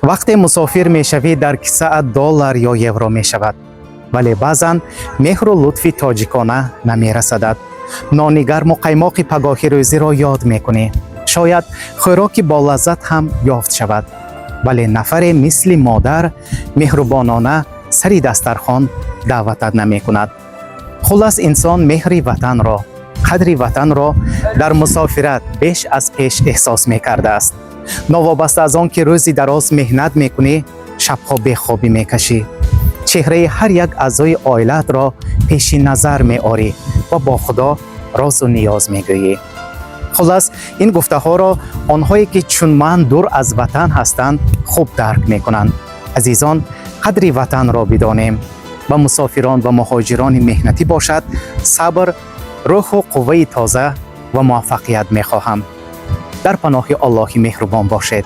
Вақте мусофир мешавӣ, дар кисаат доллар ё евро мешавад, вале баъзан меҳру лутфи тоҷикона намерасадад. Нони гарму қаймоқи пагоҳи рӯзиро ёд мекунӣ. Шояд хӯроки болаззат ҳам ёфт шавад, вале нафаре мисли модар меҳрубонона сари дастархон даъватат намекунад. Хуллас, инсон меҳри ватанро, қадри ватанро дар мусофират беш аз пеш эҳсос мекардааст. Новобаста аз он ки рӯзи дароз меҳнат мекунӣ, шабҳо бехобӣ мекашӣ, чеҳраи ҳар як аъзои оилаатро пеши назар меорӣ ва бо Худо розу ниёз мегӯӣ. Хуллас, ин гуфтаҳоро онҳое, ки чун ман дур аз ватан ҳастанд, хуб дарк мекунанд. Азизон, қадри ватанро бидонем. Ба мусофирон ва муҳоҷирони меҳнатӣ бошад, сабр, рӯҳу қувваи тоза ва муваффақият мехоҳам. Дар паноҳи Аллоҳи меҳрубон бошед.